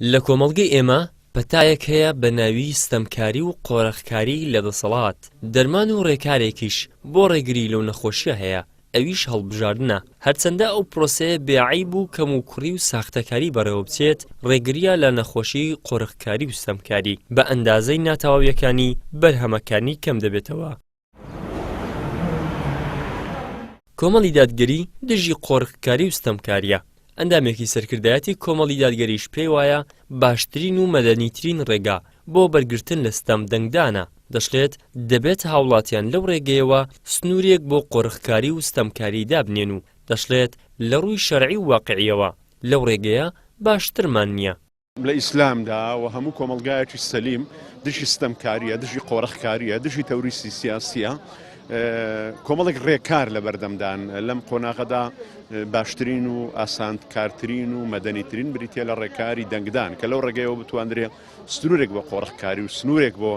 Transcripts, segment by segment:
لە کۆمەڵگەی ئێمە پەتایەک هەیە بە ناوی ستەمکاری و قۆرخکاری لە دەسەڵات، دەرمان و ڕێکارێکیش بۆ ڕێگری لەو نەخۆشیە هەیە، ئەویش هەڵبژاردنە، هەرچەندە ئەو پرۆسەیە بێ عەیب و کەموکوڕی و ساختەکاری بەڕێوەبچێت، ڕێگرییە لە نەخۆشی قۆرخکاری و ستەمکاری، بە ئەندازەی ناتەواویەکانی بەرهەمەکانی کەم دەبێتەوە. کۆمەڵی دادگەری دژی قۆرخکاری و ستەمکارییە، ئەندامێکی سەرکردایەتی کۆمەڵی دادگەریش پێیوایە باشترین و مەدەنیترین ڕێگا بۆ بەرگرتن لە ستەم دەنگدانە، دەشڵێت دەبێت هاوڵاتیان لەو ڕێگەیەوە سنوورێک بۆ قۆرخکاری و ستەمکاری دابنێن و دەشڵێت لە ڕووی شەرعی و واقعییەوە لەو ڕێگەیە باشترمان نییە. لە ئیسلامدا و هەموو کۆمەڵگایەکی سەلیم دژی ستەمکارییە، دژی قۆرخکارییە، دژی تەوریسی سیاسییە، کۆمەڵێک ڕێکار لە بەردەمدان لەم قۆناغەدا باشترین و ئاسانکارترین و مەدەنیترین بریتە لە ڕێکاری دەنگدان کە لەو ڕێگەیەوە بتواندرێ سنوورێک بۆ قۆرخکاری و سنوورێک بۆ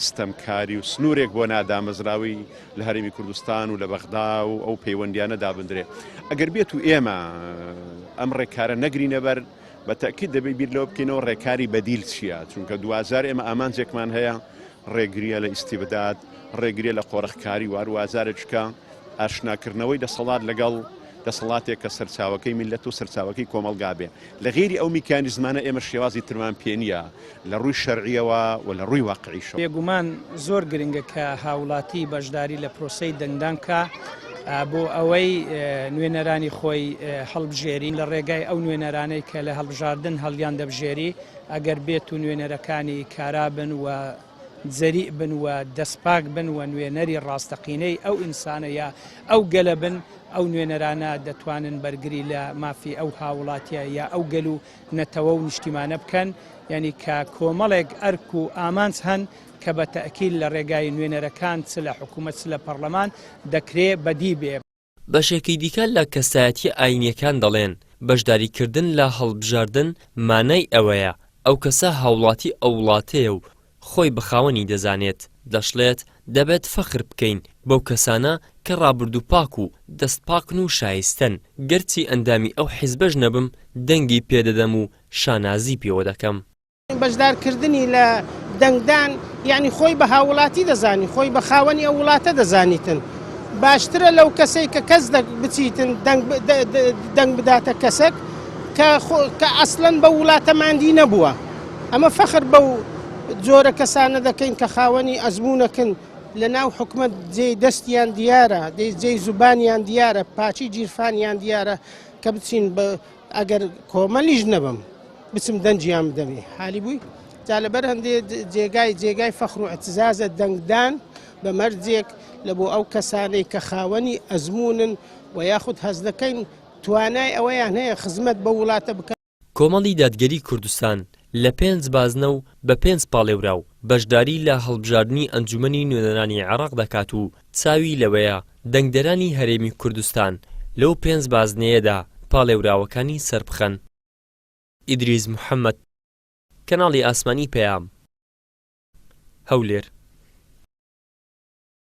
ستەمکاری و سنوورێک بۆ نادامەزراوی لە هەرێمی کوردستان و لە بەغدا و ئەو پەیوەندیانە دابدرێ ئەگەر بێت و ئێمە ئەم ڕێکارە نەگرینە بەر بە تەئکید دەبێت بیر لەوە بکەینەوە ڕێکاری بەدیل چییە، چونکە دواجار ئێمە ئامانجێکمان هەیە ڕێگرییە لە ئیستیبداد، ڕێگرییە لە قۆرخکاری و هەروازارێکە ئاشناکردنەوەی دەسەڵات لەگەڵ دەسەڵاتێک کە سەرچاوەکەی میللەت و سەرچاوەکەی کۆمەڵگا بێ. لە غەیری ئەو میکانیزمانە ئێمە شێوازی ترمان پێ نییە لە ڕووی شەرعییەوە و لە ڕووی واقعیشەوە. بێگومان زۆر گرنگە کە هاوڵاتی بەشداری لە پرۆسەی دەنگدان بکا بۆ ئەوەی نوێنەرانی خۆی هەڵبژێری لە ڕێگای ئەو نوێنەرانەی کە لە هەڵبژاردن هەڵیان دەبژێری ئەگەر بێت و نوێنەرەکانی کارا بن و جەریء بن و دەستپاک بن و نوێنەری ڕاستەقینەی ئەو ئینسانە یا ئەو گەلە بن ئەو نوێنەرانە دەتوانن بەرگری لە مافی ئەو هاوڵاتیە یا ئەو گەل و نەتەوە و نیشتیمانە بکەن یعنی کە کۆمەڵێک ئەرک و ئامانج هەن کە بە تەئکید لە ڕێگای نوێنەرەکان چ لە حکوومەت چ لە پەڕلەمان دەکرێ بەدی بێ. بەشێکی دیکە لە کەسایەتییە ئایینییەکان دەڵێن، بەشداریکردن لە هەڵبژاردن مانای ئەوەیە ئەو کەسە هاوڵاتی ئەو وڵاتەیە و خۆی بە خاوەنی دەزانێت، دەشڵێت، دەبێت فەخر بکەین بەو کەسانە کە ڕابردوو پاک و دەست پاکن و شایستەن، گەرچی ئەندامی ئەو حیزبەش نەبم دەنگی پێدەدەم و شانازی پێوە دەکەم. بەشدارکردنی لە دەنگدان یانی خۆی بە هاووڵاتی دەزانی، خۆی بە خاوەنی ئەو وڵاتە دەزانیتن. باشترە لەو کەسەی کە کەس بچیتن دەنگ بداتە کەسەک کە ئەسڵەن بەو وڵاتە ماندی نەبووە. ئەمە فەخر بەو جۆرە کەسانە دەکەین کە خاوەنی ئەزموونەکن لە ناو حکومەت جێی دەستیان دیارە، جێی زوبانیان دیارە، پاچی گیرفانیان دیارە کە بچین بە ئەگەر کۆمەلیش نەبم بچم دەنگیان بدەمێ حالی بووی جا لەبەر هەندێ جێگای جێگای فەخر و اعتزازە دەنگدان بە مەرجێک لە بۆ ئەو کەسانەی کە خاوەنی ئەزمونن و یاخود هەست دەکەین توانای ئەوەیان هەیە خزمەت بە وڵاتە بکەن. کۆمەڵی دادگەری کوردستان لە پێنج بازنە و بە پێنج پاڵێوراو بەشداری لە هەڵبژاردنی ئەنجومەنی نوێنەرانی عێراق دەکات و چاوی لەوەیە دەنگدەرانی هەرێمی کوردستان لەو پێنج بازنەیەدا پاڵێوراوەکانی سەربخەن. ئیدریس محەمەد، کەناڵی ئاسمانی پەیام، هەولێر.